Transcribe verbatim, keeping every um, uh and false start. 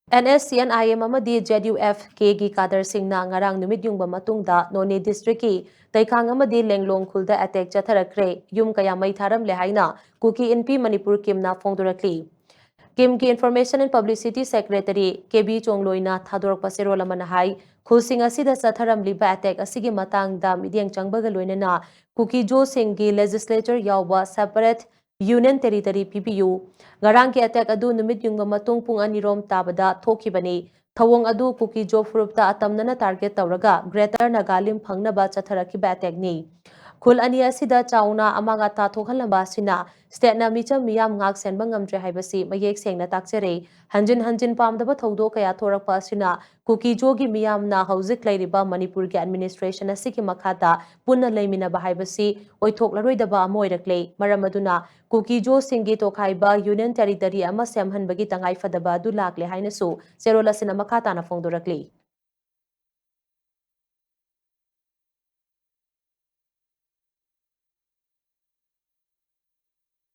NSCN-IM ꯑꯃꯗꯤ ZUF-Kꯒꯤ cadreꯁꯤꯡꯅ ꯉꯔꯥꯡ ꯅꯨꯃꯤꯠ ꯌꯨꯡꯕ ꯃꯇꯨꯡꯗ ꯅꯣꯅꯦ districtꯀꯤ ꯇꯩꯈꯥꯡ ꯑꯃꯗꯤ ꯂꯦꯡꯂꯣꯡ ꯈꯨꯜꯗ attack ꯆꯠꯊꯔꯛꯈ꯭ꯔꯦ꯫ ꯌꯨꯝ ꯀꯌꯥ ꯃꯩ ꯊꯥꯔꯝꯂꯦ ꯍꯥꯏꯅ ꯀꯨꯀꯤ ꯏꯟꯄꯤ ꯃꯅꯤꯄꯨꯔ ꯀꯤꯝꯅ ꯐꯣꯡꯗꯣꯔꯛꯂꯤ꯫ ꯀꯤꯝꯒꯤ Information and Publicity Secretary K B ꯆꯣꯡꯂꯣꯏꯅ ꯊꯥꯗꯣꯔꯛꯄ ꯆꯦꯔꯣꯜ ꯑꯃꯅ ꯍꯥꯏ, ꯈꯨꯜꯁꯤꯡ ꯑꯁꯤꯗ ꯆꯠꯊꯔꯝꯂꯤꯕ attack ꯑꯁꯤꯒꯤ ꯃꯇꯥꯡꯗ ꯃꯤꯠꯌꯦꯡ ꯆꯪꯕꯒ ꯂꯣꯏꯅꯅ ꯀꯨꯀꯤꯖꯣꯁꯤꯡꯒꯤ legislature ꯌꯥꯎꯕ separate Union Territory ꯄꯤꯕꯤꯌꯨ꯫ ꯉꯔꯥꯡꯒꯤ attack ꯑꯗꯨ ꯅꯨꯃꯤꯠ ꯌꯨꯡꯕ ꯃꯇꯨꯡ ꯄꯨꯡ ꯑꯅꯤꯔꯣꯝ ꯇꯥꯕꯗ ꯊꯣꯛꯈꯤꯕꯅꯤ꯫ ꯊꯧꯑꯣꯡ ꯑꯗꯨ ꯀꯨꯀꯤꯖꯣ ꯐꯨꯔꯨꯞꯇ ꯑꯇꯝꯅꯅ target ꯇꯧꯔꯒ Greater Nagalim ꯐꯪꯅꯕ ꯆꯠꯊꯔꯛꯈꯤꯕ attackꯅꯤ꯫ ꯈꯨꯜ ꯑꯅꯤ ꯑꯁꯤꯗ ꯆꯥꯎꯅ ꯑꯃꯥꯡ ꯑꯇꯥ ꯊꯣꯛꯍꯜꯂꯝꯕ ꯑꯁꯤꯅ stateꯅ ꯃꯤꯆꯝ ꯃꯤꯌꯥꯝ ꯉꯥꯛ ꯁꯦꯟꯕ ꯉꯝꯗ꯭ꯔꯦ ꯍꯥꯏꯕꯁꯤ ꯃꯌꯦꯛ ꯁꯦꯡꯅ ꯇꯥꯛꯆꯔꯦ꯫ ꯍꯟꯖꯤꯟ ꯍꯟꯖꯤꯟ ꯄꯥꯝꯗꯕ ꯊꯧꯗꯣꯛ ꯀꯌꯥ ꯊꯣꯔꯛꯄ ꯑꯁꯤꯅ ꯀꯨꯀꯤꯖꯣꯒꯤ ꯃꯤꯌꯥꯝꯅ ꯍꯧꯖꯤꯛ ꯂꯩꯔꯤꯕ ꯃꯅꯤꯄꯨꯔꯒꯤ administration ꯑꯁꯤꯒꯤ ꯃꯈꯥꯗ ꯄꯨꯟꯅ ꯂꯩꯃꯤꯟꯅꯕ ꯍꯥꯏꯕꯁꯤ ꯑꯣꯏꯊꯣꯛꯂꯔꯣꯏꯗꯕ ꯑꯃ ꯑꯣꯏꯔꯛꯂꯦ꯫ ꯃꯔꯝ ꯑꯗꯨꯅ ꯀꯨꯀꯤꯖꯣꯁꯤꯡꯒꯤ ꯇꯣꯈꯥꯏꯕ Union Territory ꯑꯃ ꯁꯦꯝꯍꯟꯕꯒꯤ ꯇꯉꯥꯏꯐꯗꯕ ꯑꯗꯨ ꯂꯥꯛꯂꯦ ꯍꯥꯏꯅꯁꯨ ꯆꯦꯔꯣꯜ ꯑꯁꯤꯅ ꯃꯈꯥ ꯇꯥꯅ ꯐꯣꯡꯗꯣꯔꯛꯂꯤ꯫